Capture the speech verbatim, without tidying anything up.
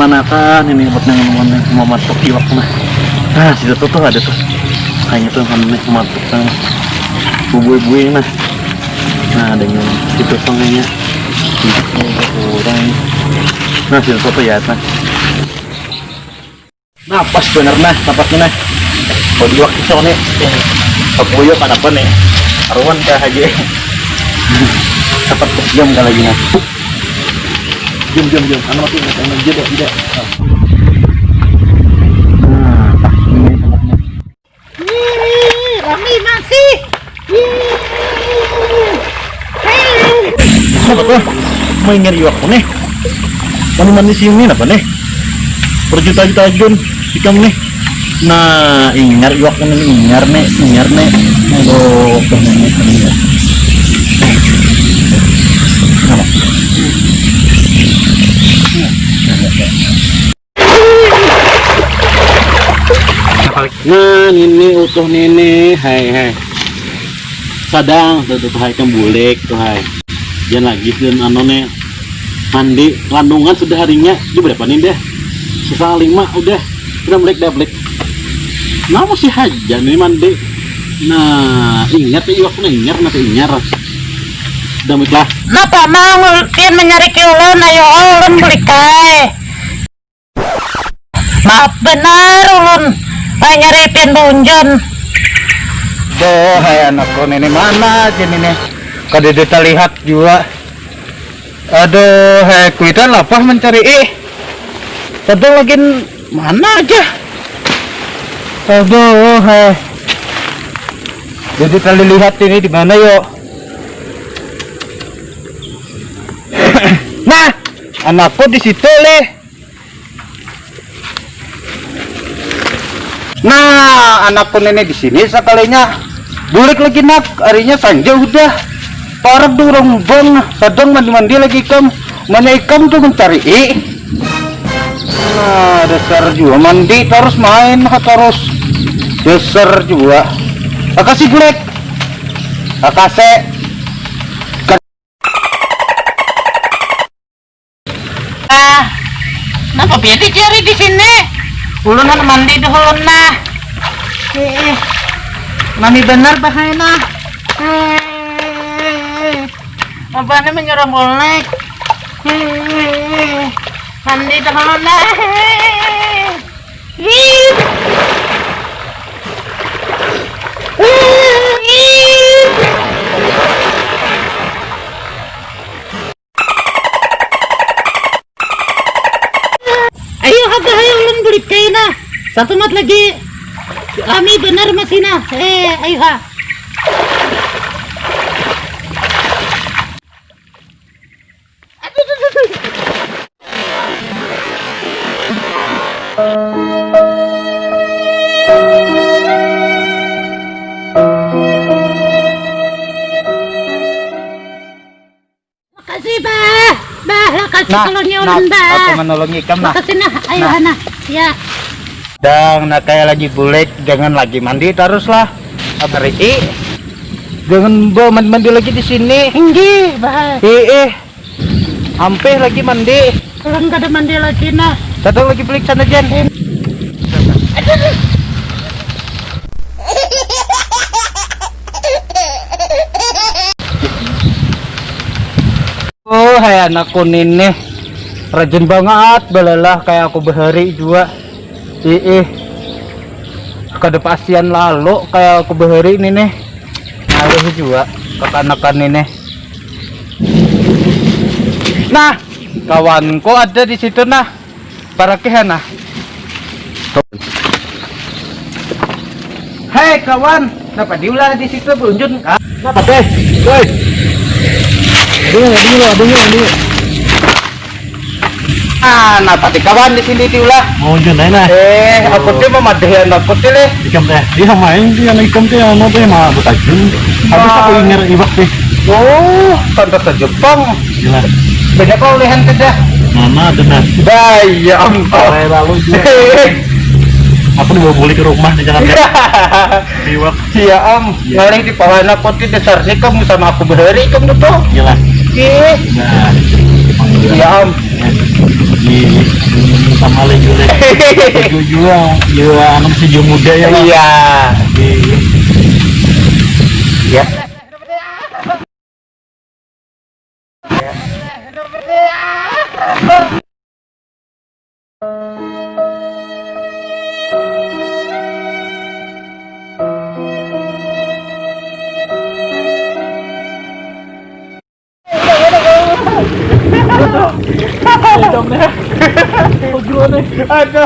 Mana kan ini buat nang mau, mau masuk iwak nah. Nah, situ tuh, tuh ada tuh. Kayaknya tuh kan nih masuk nang bubui-bui nah. Nah, dengan situ tuh kayaknya. Kurang. Nah, situ tuh ya nah. Nah, pas bener nah tempatnya nah. Kok di waktu sore nih? Eh, kebuyukan apa nih? Aruan kah aja. Tempat kejam kali lagi nah. Jam, jam, jam. Anu mati, anu jeda, jeda. Nah, pas ini tempatnya. Ih, rami masih. Ih. Hei. Apa tuh? Mau ingat iwak nih. Kamu manis ini apa nih? Berjuta-juta jun ikam nih. Nah, ingat iwak ini, ingat nih, ingat nih. Aduh, pengen nih, ingat. Kenapa? Nah, nini utuh nini, hai, hai. Sadang tuh, tuh, hai, kembulik tuh, hai. Jangan lagi dan anu nih, mandi landungan sudah harinya. Di berapa nih deh? Setengah lima udah. Udah balik dah, balik. Nah, masih aja nih mandi. Nah, ingat ya, aku ingat, nanti ingat. Udah, balik lah. Napa mau pian mencari ulun? Ayo, ulun bulik ai. Maaf benar ulun, ai nyari pian bunjun. Doh, hai anakku, ini mana aja ini? Kada terlihat juga. Aduh, hai kuitan lapah mencari ih. Padahal lagi mana aja. Aduh, hai. Jadi terlihat ini di mana yo? Nah, anakku di situ leh. Nah, anakku nenek di sini sekalinya. Bulik lagi nak, harinya sanja udah. Parak tu orang bang, sedang mandi-mandi lagi ikam. Mana ikam tu mencari i. Nah, dasar juga mandi terus main terus. Dasar juga. Makasih bulik. Makasih. Ah, napa pian dicari di sini? Ulun handak mandi dahulu nah. Ih, mami benar bahaya nah. Ih, apa ni menyuruh mulai? Ih, mandi dahulu nah. Ih. Ayo ha, gahayang ulun bulik kaina. Satu mat lagi. Rami benar masih nah. Eh, ayo ha. Aduh, aduh, aduh, aduh. Makasih, Bah. Bah, makasih nah, kalau nya nah, ulun, Bah. Aku menolong ikam, nah. Makasih, nah. Ayo, nah. Hana. Ya. Dang, nah, kayak lagi bulik, jangan lagi mandi terus lah. Abari, i. Jangan bawa mandi-mandi lagi di sini. Inggih, Bah. Ih, ih. Ampih lagi mandi. Ulun kada mandi lagi, nah. Datang lagi balik sana, Jen. Aduh, aduh. Oh, hai anakku nini. Rajin banget balalah kayak aku bahari jua. Iih. Kada pasian lalu kayak aku bahari nini. Ngalih jua kakanakan nini. Nah, kawanku ada di situ, nah. Parakihan, nah. Hei, kawan, napa diulah di situ berunjun? Ah, napa teh? Woi. Aduh, aduh, aduh, aduh. Ah, napa teh kawan di sini diulah? Mau unjun aja, nah. Eh, aku teh mamadahi anak aku teh, leh. Ikam teh. Iya, main sih, anak ikam teh, anu teh, mah betajun. Habis aku ingat iwak teh. Oh, tanda Jepang. Gila. Banyak kau ulehan teh dah. Mana ada, nah? Dah, iya, am. Sore lalu juga. Aku dibawa balik ke rumah di Jakarta. Iwak. Iya, am. Iya. Ngalih di pahana koti dasar ni kamu sama aku bahari kamu tuh. Gila. Ih. Nah. Iya, am. Di, di, Sama lagi lagi. Jujur jua, jua anu masih jua muda ya lah. Iya. Iya. Ya. Ada.